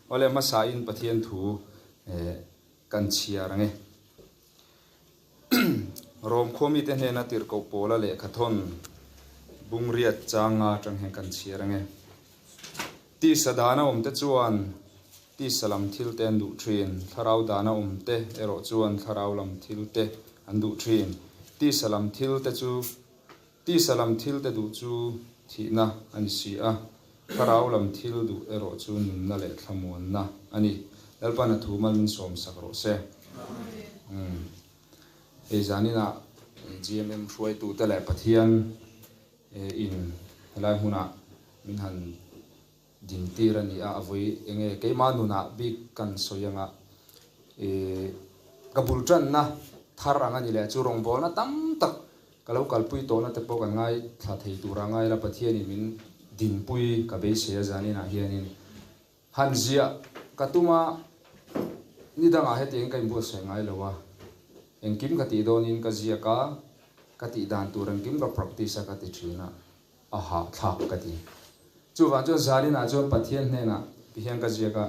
Awle hmasain Pathian thu kan chhiar ang e. Rom khuamite hnena tirhkoh pawla lehkhathawn bungriat changa atang hian kan chhiar ang e. Tisa dana awmte chuan tisa lam thil te an duh thin, thlarau dana awmte erawh chuan thlarau lam thil te an duh thin. Tisa lam thil te chu Tisa lam thil te duh chu thihna a ni si a, thlarau lam thil duh erawh chu nunna leh thlamuanna a ni. Lalpa'n a thu mal min sawm sak rawh se. Umm. Hei zaninah GMM hruaitute leh Pathian in helai hmunah min han dintir a ni a, a vawi enge keimah nunah bik kan sawi anga ih ka bul tanna thar ang a ni leh chu rawngbawlna tam tak ka lo kalpui tawhna te pawh kan ngaithla thei tura ngai la Pathianin min dinpui ka beisei a zaninah hianin han ziah ka tum a, ni dangah hetiang ka inbuatsaih ngai lo a, engkim ka tih dawnin ka ziak a, ka tih dan tur engkim ka practice a ka ti thin a. A hahthlak ka ti. Chuvang chuan Zarinah chuan Pathian hnenah ti hian ka ziak a,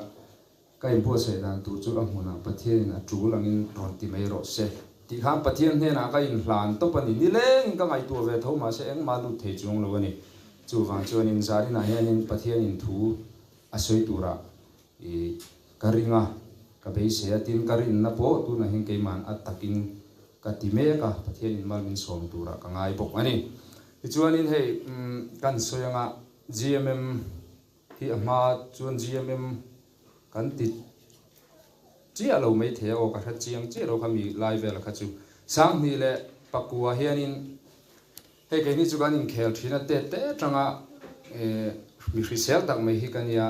ka inbuatsaih dan tur chu a hmunah Pathianin a tul angin rawn ti mai rawh se tih khan Pathian hnenah ka inhlan tawp a ni. Nilengin ka ngaihtuah ve tho mahse engmah lut thei chuang lo a ni. Chuvang chuanin Zarinah hianin Pathianin thu a sawi turah i ka ring a, ka beisei a, tin ka rinna pawh tunah hian keima'n a takin ka ti mek a, Pathianin mal min sawm turah ka ngai bawk a ni. Tichuanin hei kan sawi anga GMM hi a hma chuan GMM kan ti chiah lo mai thei a aw ka hre chiang chiah lo kha mi lai vel kha chu Sanghnih leh Pakua hianin hei keini chu kan inkhel thin a tet te atanga mi hrisel tak mai hi ka nia.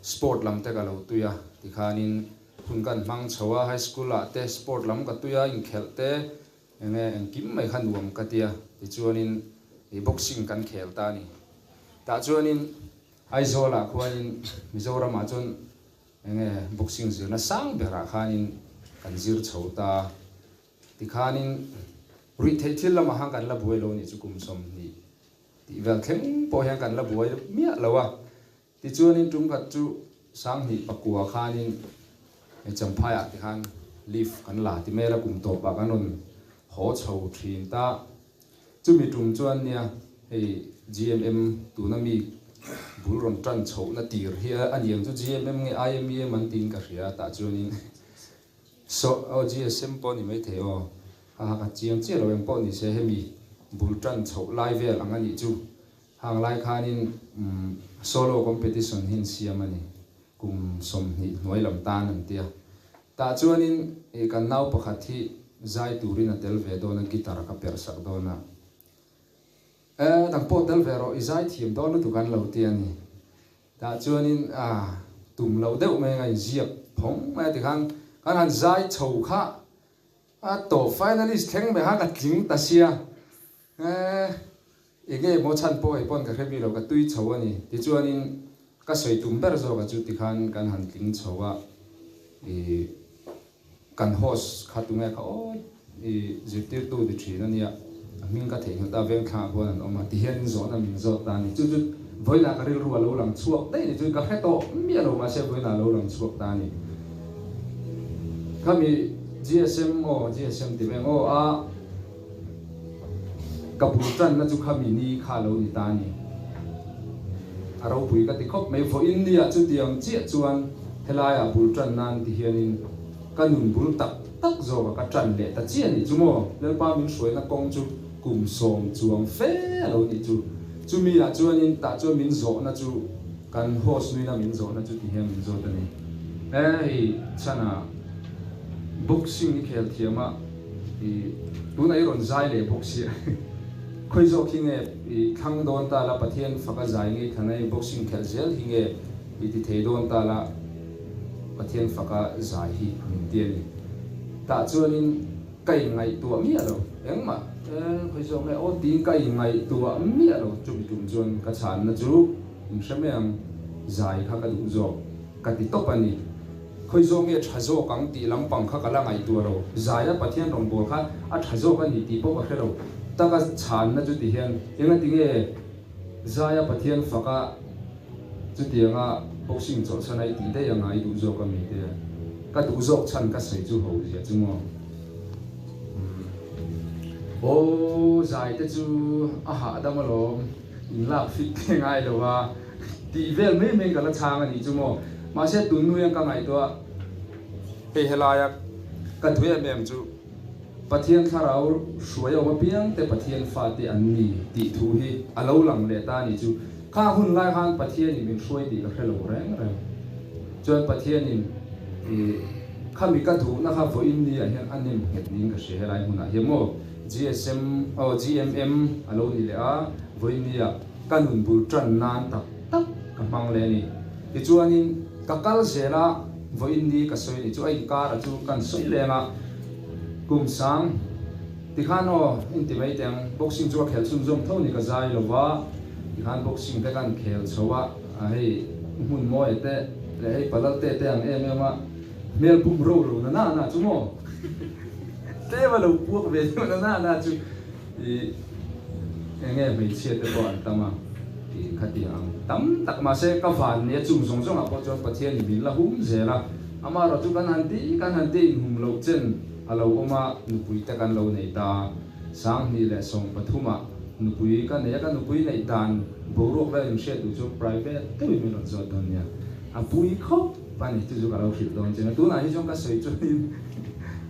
Sport lam te ka lo tui a, tikhanin hun kan hmang chho a, high school ah te sport lam ka tui a, inkhelh te enge engkim mai kha nuam ka ti a, tichuanin boxing kan khel ta a ni. Tah chuanin Aizawl ah khuanin Mizoram ah chuan enge boxing zirna sang berah khanin kan zir chho ta a, tikhanin ruihtheih thil lamah khan kan la buai lo nih chu kum 20 Tih vel thleng pawh hian kan la buai miah lo a, tichuanin tum khat chu 2009 khanin hei Champhaiah te khan leave kan la ti mai a, kum tawpah kan rawn haw chho thin ta. Chumi tum chuan nia hei GMM tuna mi bul rawn tan chhohna tir hi a ni ang chu GMM nge IMEM an tiin ka hria a, tah chuanin Saw aw GSM pawh ni maithei aw. Ha ka chiang chiah lo eng pawh ni se hemi bul tan chhoh lai vel ang a nih chu. Hang lai khanin solo competition hi an siam a ni. Kum 20 hnuai lam tan an tia. Tah chuanin kan nau pakhat hi zai turin a tel ve dawn a guitar ka perh sak dawn a. E dang pawh tel ve rawh i zai thiam dawn lutuk an lo ti a ni. Tah chuanin a tum loh deuh mai anga inziak phawng mai a tikhan kan han zai chho kha a tawp finalist thleng mai khan ka tling ta sia eh enge maw chhan pawh hei pawn ka hre bik lo ka tui chho a ni tichuanin ka sawi tum ber zawk a chu tikhan kan han tling chho a ih Kan host kha tunge kha aw i zirtirtu ti thin a nia, a hming ka theihnghilh ta vengthlangah khuan an awm a ti hian in zawhna min zawt ta a ni. Chu chu vawiinah ka rilru a lo lang chhuak daih a ni chu ka hre tawh miah lo mahse vawiinah a lo lang chhuak ta a ni. Khami GSM aw GSM ti mai ang aw a ka bul tanna chu khami ni kha a lo ni ta a ni. A ropui ka ti khawp mai. Vawiin nia chutiang chiah chuan helaiah bul tan nan ti hianin ka nun bul tak tak zawka ka tan leh ta chiah nih chu maw? Lalpa min hruaina kawng chu kum 10 chuang fe a lo nih chu. Chumi ah chuanin tah chuan min zawhna chu kan host nuina min zawhna chu ti hian min zawt a ni. E hei chhana boxing i khel thiam a i tunah i rawn zai leh bawk sia khawi zawk hi nge i thlang dawn ta la Pathian faka zai ngei thana i boxing khelh zel hi nge i ti thei dawn ta la Pathian faka zai hi min ti a ni. Tah chuanin ka inngaihtuah miah lo engmah e khawi zawk nge aw tiin ka inngaihtuah miah lo chumi tum chuan ka chhanna chu in hre mai ang zai kha ka duh zawk ka ti tawp a ni. Khawi zawk nge tha zawk ang tih lampang kha ka la ngaihtuah lo. Zaia Pathian rawngbâwl kha a tha zawk a ni tih pawh ka hre lo. Taka chhanna chu ti hian, engati nge Zaia Pathian faka chutianga Boxing chawlhchhan a i tih daih anga i duh zawk a mi te? Ka duh zawk chhan ka sawi chu ho zia chu maw? Umm. Aw zai te chu a hahdam alawm, in lak fit te ngai lo a, tih vel mai mai ka la chhang a nih chu maw? Mahse tun nu hian ka ngaihtuah hei helaia ka duh em em chu. Pathian thlarau hruai awm apiang te Pathian fate an ni tih thu hi a lo lang leh ta a nih chu. Kha hun lai khan Pathianin min hruai tih ka hre lo reng reng. Chuan Pathianin ih khami ka duhna kha vawiin ni ah hian a nem nghet niin ka hria helai hmunah hian maw GSM aw GMM a lo ni leh a, vawiin ni ah ka nun bul tan nan tak tak ka hmang leh a ni. Tichuanin ka kal zel a, vawiin ni ka sawi a nih chu a inkara chu kan sawi leng a. Kum sang, tikhan aw, inti mai teh ang, boxing chu a khel chhunzawm tho ni ka zai lo va, tikhan boxing te kan khel chho a, hei hmun mawi te leh hei palal te te ang em em a, hmel bum ro lo na na na chu maw? Tlem a lo puak ve deuh na na na chu ih eng nge hmeichhia te pawh an tam a, ih khatiang ang tam tak mahse ka van nia chung zawng zawngah pawh chuan Pathian in min la hum zel a. Amaherawh chu kan han ti kan han ti inhum loh chen a lo awm a, nupui te kan lo nei ta. 2013 ah nupui ka nei a, ka nupui neih dan boruak vel inhriat duh chu private deuhin min rawn zawt dawn nia. A pui khawp a ni, chu chu ka lo hrilh dawn chen a. Tunah hi chuan ka sawi chuanin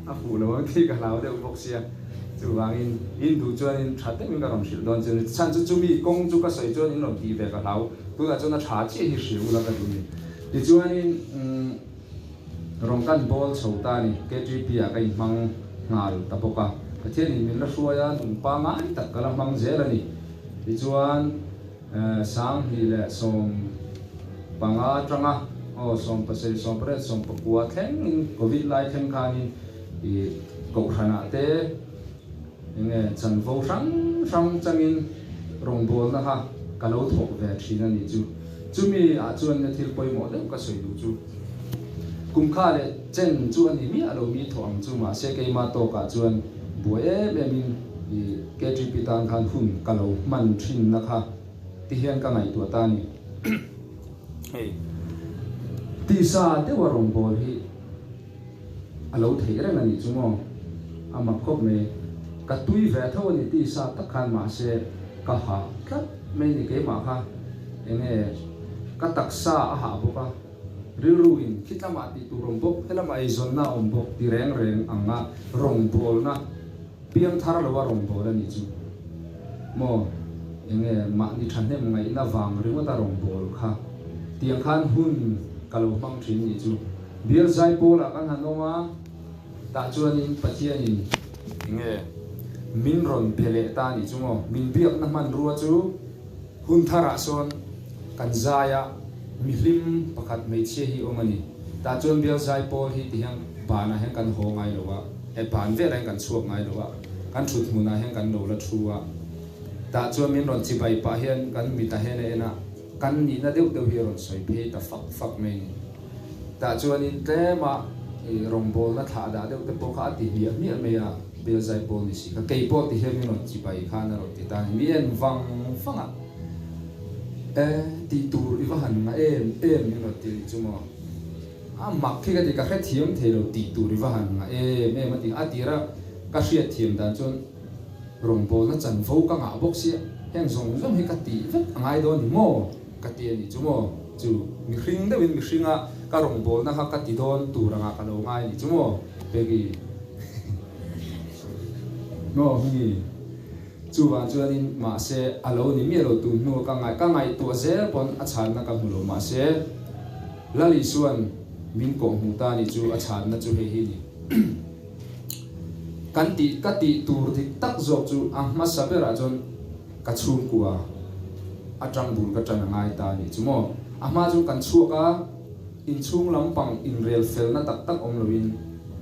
a fuh lo ang tih ka hlau deuh bawk sia. Chuvangin in duh chuanin tha deuhin ka rawn hrilh dawn chen a. Chhan chu chumi kawng chu ka sawi chuan in rawn tih ve ka hlau. Tunah chuan a tha chiah hi hrilh ula ka duh a ni. Tichuanin rawn kan bawl chho ta a ni, KTP ah ka inhmang nghal ta bawk a, Pathianin min la hruai a, nung pangngai tak ka la hmang zel a ni. Tichuan 2015 atanga aw 17, 18, 19 thlengin Covid lai thleng khanin ih Kohhranah te enge chanvo hrang hrang changin rawngbawlna kha ka lo thawk ve thin a nih chu. Chumi ah chuan nia thil pawimawh deuh ka sawi duh chu. Kum kha leh chen chu a ni miah lo mi thawh ang chu mahse keima tawkah chuan buai em em in i KTP tan khan hun ka lo hman thin na kha ti hian ka ngaihtuah ta a ni. Hei tisa deuha rawngbâwl hi A lo theih reng a nih chu maw? A mak khawp mai. Ka tui ve tho a ni tisa tak khan mahse ka hah tlat mai ni keimah kha enge ka taksa a hah bawk a, rilru in khi tlamah tih tur awm bawk, helamah eizawnna a awm bawk ti reng reng ang a rawngbawlna piang thar lo a rawngbâwl a nih chu maw? Enge mahni thahnem ngaihna vang ringawt a rawngbâwl kha tiang khan hun ka lo hmang thin nih chu. Bial Zaipawlah kan han awm a, tah chuanin Pathianin enge min rawn be leh ta a nih chu maw? Min biakna hmanrua chu hun tharah sawn kan zaia mihlim pakhat hmeichhia hi awm a ni. Tah chuan Bial Zaipawl hi tihian banah hian kan haw ngai lo a, he ban velah hian kan chhuak ngai lo a, kan thut hmunah hian kan lo la thu a. Tah chuan min rawn chibai pah hian kan mitah hian a en a, kan nihna deuh deuh hi a rawn sawi phei ta fak fak mai a ni. Tah chuanin tlema i rawngbawlna thlah dah deuh te pawh kha a ti hmiah hmiah mai a, Bial Zaipawl ni si kha kei pawh ti hian min rawn chibai khan a rawn ti ta a ni. Mi en vang vang a, E, tih tur i va han ngah em em min rawn ti a nih chu maw? A mak khi ka ti, ka hrethiam thei lo tih tur i va han ngah em em a ti. A tir a, ka hriatthiam dan chuan rawngbawlna chanvo ka ngah bawk sia, heng zawng zawng hi ka tih vek a ngai dawn ni maw? Ka ti a nih chu maw? Chu mihring deuhin mihringa ka rawngbawlna kha ka ti dawn tur anga ka lo ngai a nih chu maw? Peggy Maw Hmingi? Chuvang chuanin mahse a lo ni miah lo tun hnu ka ngaih ka ngaihtuah zel pawn a chhanna ka hmu lo mahse Lal Isuan min kawh hmuh ta a nih chu a chhanna chu hei hi a ni. Kan tih ka tih tur dik tak zawk chu a hmasa berah chuan Ka chhungkua atang bul ka tan a ngai ta a nih chu maw? A hma chu kan chhuak a, inchhung lampang inrel felna tak tak awm loin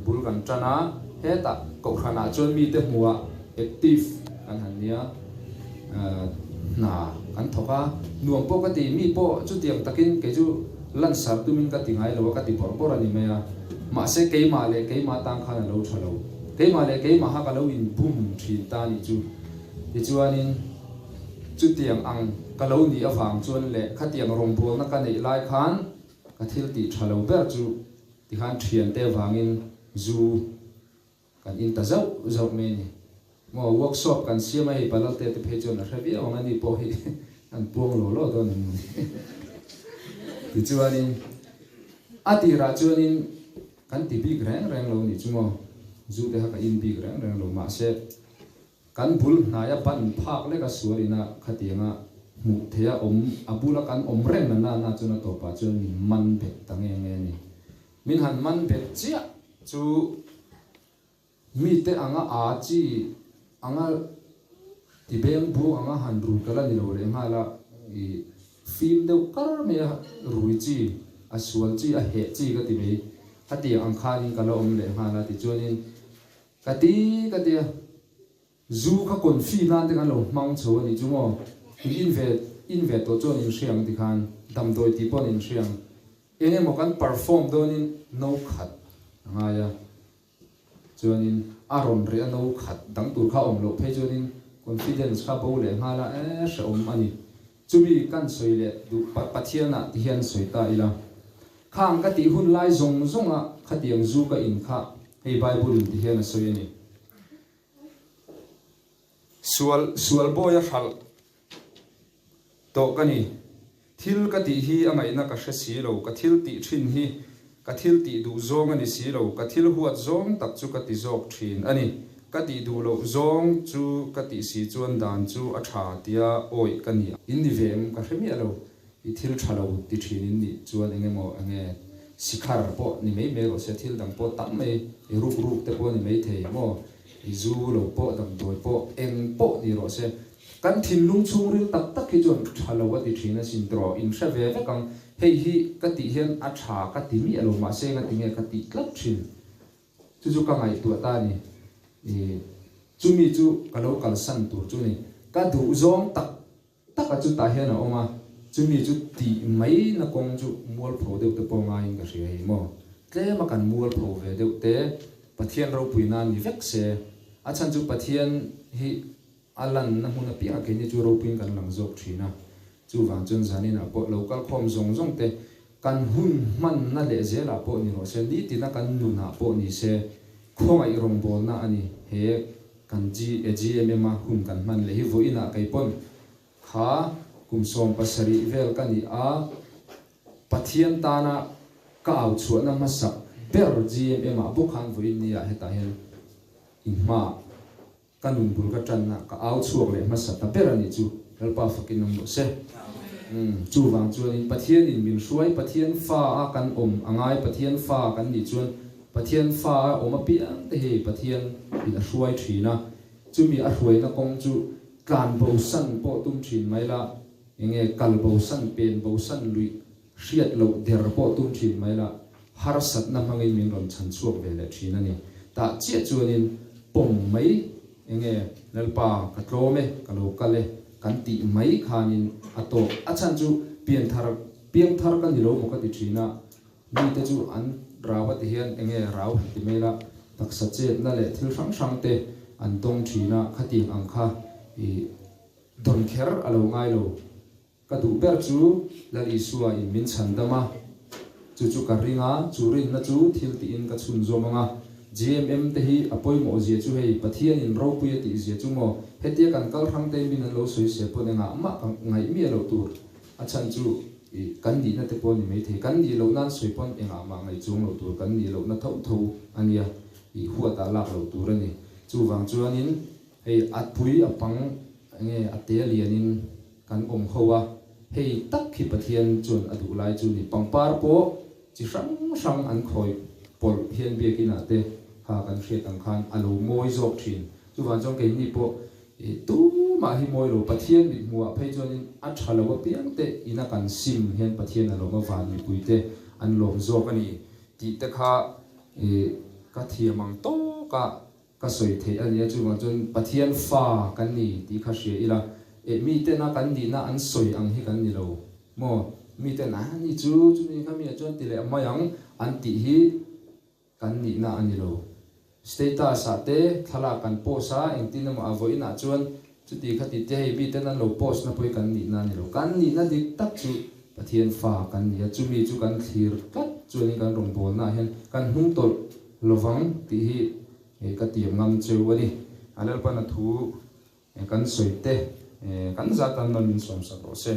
bul kan tan a, hetah Kohhranah chuan mite hmuhah active kan han nia, hna kan thawk a, nuam pawh ka ti, mi pawh chutiang takin kei chu lansar tumin ka ti ngai lo a, ka ti bawrh bawrh a ni mai a, mahse keimah leh keimah tan khan a lo tha lo, keimah leh keimaha ka lo inbum thin ta a nih chu. Tichuanin, chutiang ang ka lo nih avang chuan leh khatiang rawngbawlna ka neih lai khan. Ka thil tih tha lo ber chu tikhan thiante vangin zu kan in ta zauh zauh mai a ni. Maw workshop kan siam a hei Palalte te phei chuan a hre viau ang a ni pawh hi an puang law law dawn em ni. Tichuanin a tirah chuanin kan ti bik reng reng lo nih chu maw zu te kha ka in bik reng reng lo mahse Kan bul hnaia ban phak leka sual ina khatianga hmuh theiha awm, a bula kan awm reng na na na chuan a tawpah chuan min man bet ta nge nge a ni. Min han man bet chiah chu mite anga aa chi anga ti beng bung anga han rui ka la ni lo leh nghal a, i fim deuh kar mai a rui chi, a sual chi, a heh chi ka ti mai. Khatiang ang khanin ka la awm leh nghal a, tichuanin Ka ti ka ti a, zu kha confi nan te khan lo hmang chho a nih chu maw? In in ve in ve tawh chuan in hria ang ti khan damdawi tih pawh an in hria ang. Eng emaw kan perform dawnin no khat a ngai a, chuanin a rawn reh a no khat dang tur kha a awm loh phei chuanin confidence kha bo leh nghal a, e hrehawm a ni. Chumi kan sawi leh duh Pathianah ti hian sawi ta ila. Khang ka tih hun lai zawng zawnga khatiang zu ka in kha hei Bible in ti hian a sawi a ni. Sual sual bawi a hralh tawh ka ni. Thil ka tih hi a ngaihna ka hre si lo, ka thil tih thin hi ka thil tih duh zawng a ni si lo, ka thil huat zawng tak chu ka ti zawk thin a ni. Ka tih duh loh zawng chu ka tih si chuan dan chu a tha tia awih ka ni. In ni ve em ka hre miah lo. I thil tha lo ti thin in nih chuan eng emaw eng nge sikhar pawh ni mai mai rawh se, thil dang pawh tam mai, i ruk ruk te pawh ni mai thei maw, i zu lo pawh damdawi pawh eng pawh ni rawh se. Kan thinlung chhungril tak tak hi chuan tha lo a ti thin a sin tawh, in hre ve vek ang, hei hi ka tih hian a tha ka ti miah lo mahse nga tinge ka tih tlat thin. Chu chu ka ngaihtuah ta a ni. I chumi chu ka lo kalsan tur chu ni. Ka duhzawng tak Taka chu tah hian a awm a, chumi chu tih mai na kawng chu mualpho deuh te pawh ngaiin ka hria hi maw? Tlema kan mualpho ve deuh te Pathian ropui nan ni vek se, a chhan chu Pathian hi a lanna hmun apiangah keini chu ropuiin kan lang zawk thin a, chuvang chuan zaninah pawh lo kal khawm zawng zawng te kan hun hmanna leh zelah pawh ni rawh se, nitina kan nunah pawh ni se, khawngaih rawngbawlna a ni he. Kan GMM a hun kan hman leh hi vawiinah kei pawn kha kum 17 vel ka ni a, Pathian tana ka au chhuahna hmasak ber GMM ah bawk khan vawiin nia hetah hian inhma ka nun bul ka tanna ka au chhuak leh hmasa ta ber a nih chu Lalpa fakin awm rawh se. Chuvang chuanin Pathianin min hruai Pathian fa a kan awm a ngai Pathian fa kan nih chuan Pathian fa a awm apiang te hi Pathian in a hruai thin a, chumi a hruaina kawng chu tlan bosan pawh tum thin mai la, enge kal bosan, pen bosan luih hriat loh der pawh tum thin mai la, harsatna hmangin min rawn chhan chhuak ve leh thin a ni. Tah chiah chuanin pawm mai enge Lalpa ka tlawm e, ka lo kal e kan tih mai khanin a tawk. A chhan chu pianthar, piangthar ka ni lo maw ka ti thin a, Mite chu an rau a ti hian enge rau han ti mai la, taksa chetna leh thil hrang hrang te an dawng thin a, khatiang ang kha i dawn kher a lo ngai lo. Ka duh ber chu Lal Isua in min chhan dam a, chu chu ka ring a, chu rinna chu thil tiin ka chhun zawm ang a. GMM te hi a pawimawh zia chu hei Pathian in ropui a tih zia chu maw, hetia kan kal hrang te min an lo sawi se pawn engah mah ka ngaih miah loh tur. A chhan chu i kan nihna te pawh a ni maithei. Kan nih loh nan sawi pawn engah mah ngaih chuang loh tur kan nih lohna tho tho a nia, i huatah lak loh tur a ni. Chuvang chuanin hei a pui a pang enge a te lianin kan awm ho a, hei tak hi Pathian chuan a duh lai chu ni. Pangpar pawh chi hrang hrang an khawi pawlh hian biakinah te kha kan hriat ang khan a lo mawi zawk thin. Chuvang chuan keini pawh I tumah hi mawi lo, Pathian mit hmuhah phei chuanin a tha lo apiang te ina kan sim hian Pathian a lawm a, van mipui te an lawm zawk a ni tih te kha i ka thiam ang tawka ka sawi theih a ni a, chuvang chuan Pathian fa kan ni tih kha hria ila, eh mitena kan nihna an sawi ang hi kan ni lo maw, miten a ni chu chumi kha mi ah chuan ti leh mai ang an tih hi. Kan nihna a ni lo. Status ah te thlalak kan post a, engtin emaw a vawiin ah chuan chuti khati te hei miten an lo post na pawh hi kan nihna a ni lo. Kan nihna dik tak chu Pathian fa kan ni a, chumi chu kan thlir tlat chuanin kan rawngbawlnaah hian kan hnung tawlh lovang tih hi ka tiam ngam cheu a ni. A Lalpan a thu kan sawi te kan zat tan nawn min sawmsak rawh se.